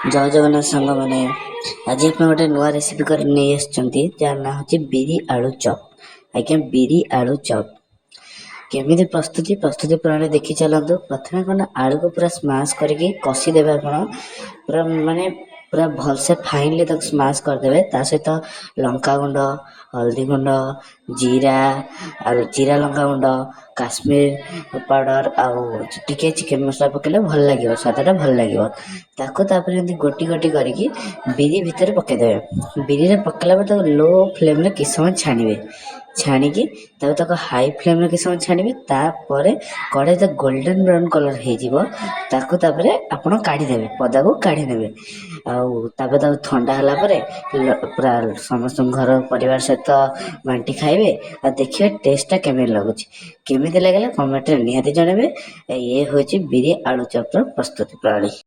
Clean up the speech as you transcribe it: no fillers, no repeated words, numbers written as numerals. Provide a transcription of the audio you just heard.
ଜୟ ଜଗନ୍ନାଥ ସାଙ୍ଗମାନେ, ଆଜି ଆପଣ ଗୋଟେ ନୂଆ ରେସିପି କରି ନେଇ ଆସିଛନ୍ତି, ଯାହାର ନାଁ ହେଉଛି ବିରି ଆଳୁ ଚପ୍। ଆଜ୍ଞା, ବିରି ଆଳୁ ଚପ୍ କେମିତି ପ୍ରସ୍ତୁତି, ପ୍ରସ୍ତୁତି ପ୍ରଣାଳୀ ଦେଖି ଚାଲନ୍ତୁ। ପ୍ରଥମେ କ'ଣ ନା, ଆଳୁକୁ ପୁରା ସ୍ମାସ୍ କରିକି କଷିଦେବେ ଆପଣ। ପୁରା ମାନେ ପୁରା ଭଲସେ ଫାଇନଲି ତାକୁ ସ୍ମାସ୍ କରିଦେବେ। ତା ସହିତ ଲଙ୍କା ଗୁଣ୍ଡ, ହଳଦୀ ଗୁଣ୍ଡ, ଜିରା ଆଉ ଜିରା ଲଙ୍କା ଗୁଣ୍ଡ, କାଶ୍ମୀର ପାଉଡ଼ର ଆଉ ଟିକେ ଚିକେନ୍ ମସଲା ପକାଇଲେ ଭଲ ଲାଗିବ, ସ୍ୱାଦଟା ଭଲ ଲାଗିବ। ତାକୁ ତାପରେ ଏମିତି ଗୋଟି ଗୋଟି କରିକି ବିରି ଭିତରେ ପକାଇଦେବେ। ବିରିରେ ପକାଇଲା ପରେ ତାକୁ ଲୋ ଫ୍ଲେମ୍ରେ କିଛି ସମୟ ଛାଣିବେ। ଛାଣିକି ତାପରେ ତାକୁ ହାଇ ଫ୍ଲେମ୍ରେ କିଛି ସମୟ ଛାଣିବେ। ତାପରେ କଢ଼େଇ ତ ଗୋଲ୍ଡେନ୍ ବ୍ରାଉନ୍ କଲର୍ ହେଇଯିବ। ତାକୁ ତାପରେ ଆପଣ କାଢ଼ିଦେବେ, ପଦାକୁ କାଢ଼ି ନେବେ। ଆଉ ତାପରେ ତାକୁ ଥଣ୍ଡା ହେଲା ପରେ ପୁରା ସମସ୍ତଙ୍କ ଘର ପରିବାର ସହିତ ବାଣ୍ଟି ଖାଇବେ ଆଉ ଦେଖିବେ ଟେଷ୍ଟଟା କେମିତି ଲାଗୁଛି। କେମିତି ଲାଗିଲା, କମେଣ୍ଟରେ ନିହାତି ଜଣାଇବେ। ଇଏ ହେଉଛି ବିରି ଆଳୁ ଚପ୍ର ପ୍ରସ୍ତୁତି ପ୍ରଣାଳୀ।